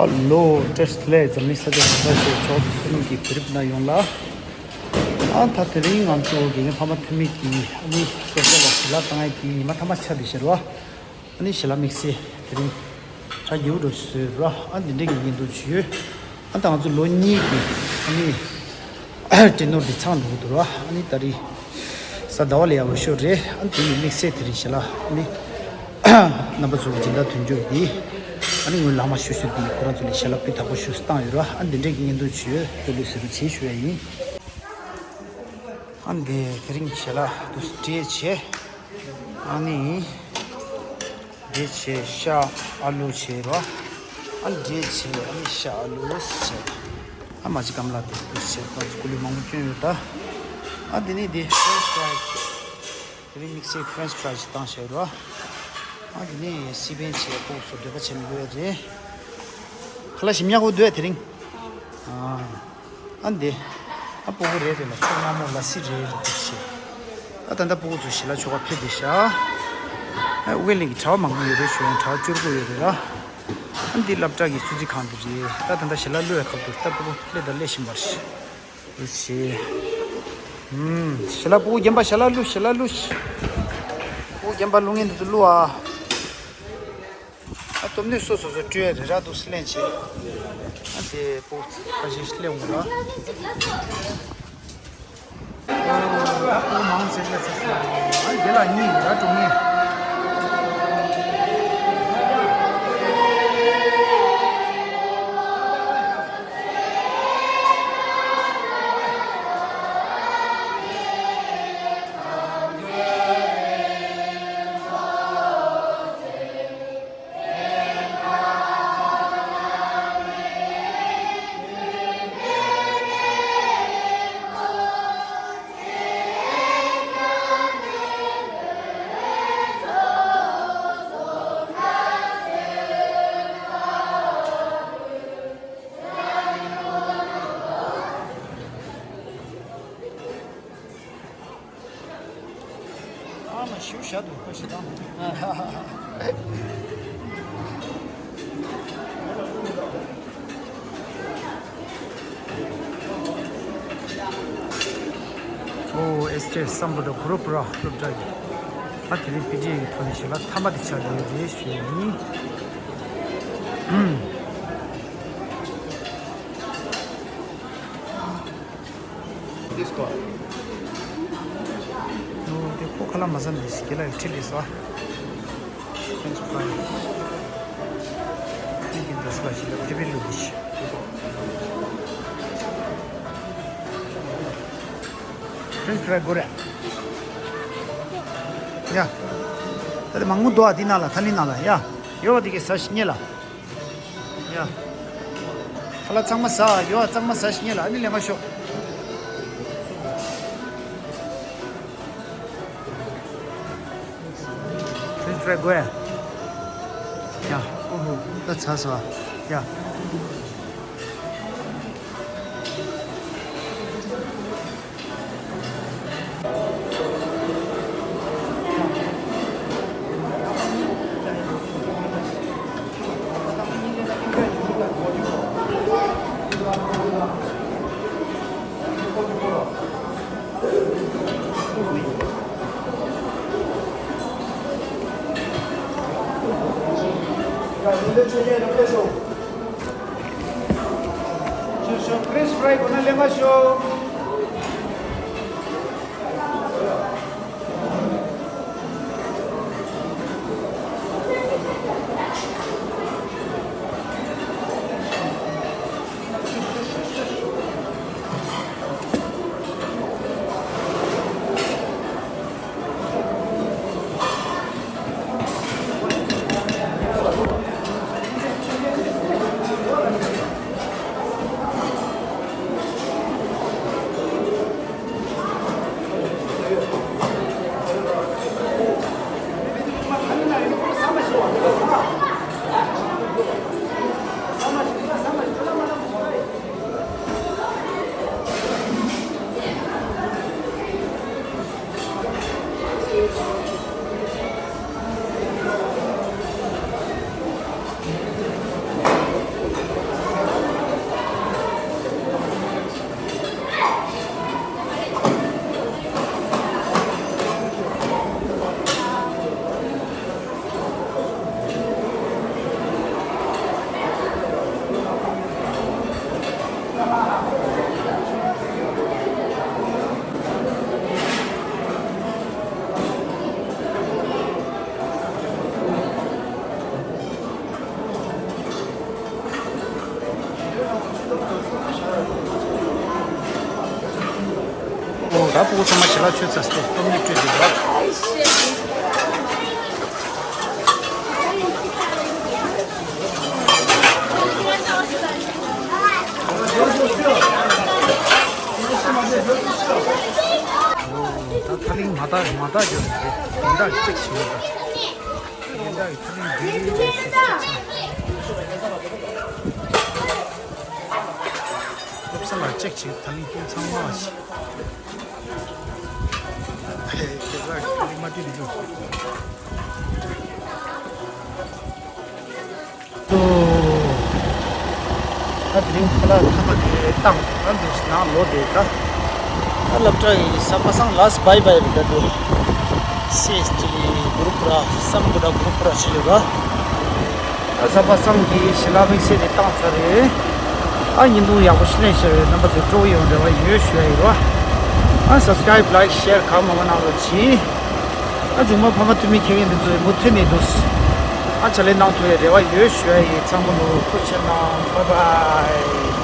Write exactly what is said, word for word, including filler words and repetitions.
ལོ་བཀྲ་ཤིས་བདེ་ལེགས། འཛམ་གླིང་ས་ཆ་གང་སར་བཞུགས་ཆོག་ཏུ་བསོད་ནམས་ཀྱི་བོད་རིགས་རྣམས་ཡོངས་ལ། ཨ་ད་དེ་རིང་ང་ཚོ་དགེ་རྒན་ཕ་མ་འཐུས་མི་གི་ཨ་ནི་སློབ་གྲྭ་ལ་ཞལ་ལག་བཏང་ཡས་ཀྱི་ཉི་མ་མཐའ་མ་ཆགས་བསྡད་ཤག་ར། ཨ་ནི་ཞལ་ལག་དམིགས་བསལ་དེ་རིང་གྲ་རྒྱས་པོ་འདྲ་བཟོས་ར། ཨ་འདི་འདྲས་ཀྱི་བརྙན་ཐུང་ཅིག་ཡོད། ཨ་ད་ང་ཚོ་ལོ་གཉིས་ཀྱི་ཨ་ནི་བྲེ་ནོར་འདི་ཚང་འགྲོ་གི་འདུག་ར། ཨ་ནི་ད་རེས་གཟའ་ཟླ་བ་ལ་ཡག་པོ་ཤོས་རེད། ཨ་ནི་དེ་ཡི་དམིགས་བསལ་དེ་རིང་ཞལ་ལག་ཨ་ནི་རྣམ་པ་ཚོ་གི་སྦྱིན་བདག་དོན་གཅོད་འདི་ཨ་ནི་ངོས་ལག་མ་ཤུ་ཤུ་འདི་ཁོ་རང་ཚོ་ལ་ཞལ་ལག་སྤུས་དག་པོ་ཞུ་བཏང་ཡོད་ར། ཨ་འདི་འདྲས་ཀྱི་བརྙན་ཐུང་ཅིག་ཡོད། དེ་ལུས་ཟེར་བ་བྱེད་ཞུ་ཡ་ཡིན། ཨ་འདི་དེ་རིང་ཞལ་ལག་འདུག་སེ་བྲེས་བྱས། ཨ་ནི་འདི་བྱས་ཤ་ཨ་ལུ་བྱས་ར། ཨ་འདི་བྱས་ཨ་ནི་ཤ་ཨ་ལུ་བྱས། ཨ་མ་ཅི་ཀམ་ལ་དེ་འདུག་སེ་བྱས་ད་ཚོ་ཀུ་ལུ་མང་པོ་བསྐྱོན་ཡོད་ད། ཨ་འདི་ནི་འདི་French fry། དེ་རིང་དམིགས་བསལ་French fry་ཞིག་བཏང་བཞག་ར། ཨ་འདི་ནི་སི་པན་བྱས་སྤུ་གུ་ཚོ་འདོད་པ་ཆེན་པོ་ཡོད་རེད། ཁ་ལག་ཞིམ་ཉག་པོ་འདུག་ཨ་དེ་རིང་། ཨ་ཨ་འདི། ཨ་སྤུ་གུ་རེ་རེ་ལ་ཆོག་མ་མོ་ལ་སི་རེ་རེ་འདུག་ཤེ། ཨ་ད་ལྟ་སྤུ་གུ་ཚོ་ཞལ་ལག་མཆོད་གར་ཕེབས་བསྡད་ཤག། ཨ་དབུ་ལས་ཀྱི་གྲྭ་བ་མང་པོ་ཡོད་རེད་ཞུ་ཡང་གྲྭ་བ་བཅུ་དགུ་ཡོད་རེད་ར། ཨ་འདི་སློབ་གྲྭ་གི་གསོལ་ཚིགས་ཁང་དེ་རེད། ད་ད་ལྟ་ཞལ་ལག་གླུ་ཡ་ཁབ་ཏུ་ལྟ་སྤུ་གུ་སླེབས་དང་སླེབས་བཞིན་པ་རེད། འདུག་ཤེ། ཨུམ། ཞལ་ལག་སྤུ་གུ་རྒན་པ་ཞལ་ལག་གླུ་ཞལ་ལག་གླུ། སྤུ་གུ་རྒན་པ་གླུ་ངན་འདི་ཚོ་གླུ་ཨ། ཨ་སྟོབས་ནུས་སོ་སོ་སོ་སྤྲོད་རེ་ར་འདུག་སེ་ལེན་བྱེད། ཨ་དེ་སྤུ་གུ་ཁ་ཤས་སླེབས་འོང་ར། ཨ་སྤུ་གུ་མང་ཟེར་ལ་ཟེར་སོང་། ཨ་དེ་ལ་གཉིས་ར་དྲུག་གཉིས། ཨ་མ་ཞུ་བཞག་འདུག་ཁོ་ཞེ་སྡང་། ཨོ་ཨེས་ཊི་སམ་བྷོ་ཊ་གུ་རུ་པུ་ར་སློབ་གྲྭ་ཡིན། ཨ་དེ་རིང་པི་ཊི་ཨེ་གི་ཐོག་ནས་ཞལ་ལག་མཐའ་མ་དེ་ཆགས་ཡོད་རེད་ཞུ་ཡ་ཡིན། འདི་སྐོར། ནོ་དེ་ཁོ་ཁ་ལག་མ་ཟ་འདི་སི་ཀེ་ལ་ཡི་ཁྲིད་ལས་སོ། French fry། ཁྱེད་ཀྱི་འདི་སི་ལ་ཞིག་ལ་ཕི་བི་ལུ་འདི་ཤི། French fry དགོས་རེད། ཡ། ད་དེ་མང་པོ་འདུག་ཨ་འདི་ནང་ལ་ཐ་ལི་ནང་ལ་ཡ། ཡོད་པ་འདི་གི་ཟ་ཞིག་རྙེད་ལ། ཡ། ཁ་ལག་གཙང་མ་ཟ། ཡོ། གཙང་མ་ཟ་ཞིག་རྙེད་ལ། ཨ་ནི་ལེན་པ་ཤོག། French fry དགོས། ཡ། ཨོ་ཧོ། ད་ཚར་སོང་། ཡ། French fry དགོས་ན་ལེན་པ་ཤོག། ད་ཕྲུ་གུ་ཚང་མ་ཞལ་ལག་མཆོད་ཚར་སོང་། སྟོང་ཉིད་སྤྲོད་ཀྱི་རེད་པ། ད་ཐག་རིང་མ་ཐག་མ་ཐག་འགྱོ་ཟེར་ཏེ་དེ་འདྲ་ཅིག་བྱེད་ཡོད་ད། དེ་འདྲ་ཡི་ཐག་རིང་འདི་ལ་ཅིག་བྱེད་ཅིག་བྱེད། སློབ་གྲྭ་ལ་ཅིག་བྱེད། ཐག་རིང་ཁྱོད་ཚང་མ་ཞིག་ཨེ། དེ་ལ་ཐག་རིང་མ་བྲིས་འདུག་ཏུ། ད་དེ་རིང་ཁ་ལག་ཐ་མ་དེ་བཏང་། ད་འདུག་ནང་ལོག་དེ་ད། ད་སློབ་གྲྭ་ཡི་ཟམ་པ་སངས་ལ་སི་བྷའི་བྷའི་རེད། ད་དེ་སི་ཨེས་ཊི་གུ་རུ་ཀུ་ར། སམ་བྷུ་ཌ་གུ་རུ་ཀུ་ར་ཞེས་ཡོད་པ། ད་ཟམ་པ་སངས་ཀྱི་ཞལ་ལག་དམིགས་བསལ་དེ་བཏང་ཚར་རེད། ཨ་བརྙན་ཐུང་ཡག་པོ་ཞིག་ལེན་ཤེས་རེད། རྣམ་པ་ཚོས་སྤྲོ་བོ་ཡོང་རེ་བ་ཡོད་ཞུ་ཡ་ཡིན་རོ། ཨ་སབ་སི་ཀ་རེབ་ལའིཀ་ཤེར་གང་མང་མང་གནང་རོགས་གྱིས། ཨ་མཇུག་མ་ཕ་མ་འཐུས་མི་ཁྱེད་རང་འདི་ཚོ་མུ་མཐུད་ནས་འདུག་ཨ་ཕྱག་ལས་གནང་ཐུབ་ཡ་རེ་བ་ཡོད་ཞུ་ཡ་ཡིན། ཚང་མ་ལོ་ཐུགས་རྗེ་གནང་། བྷའི་བྷའི།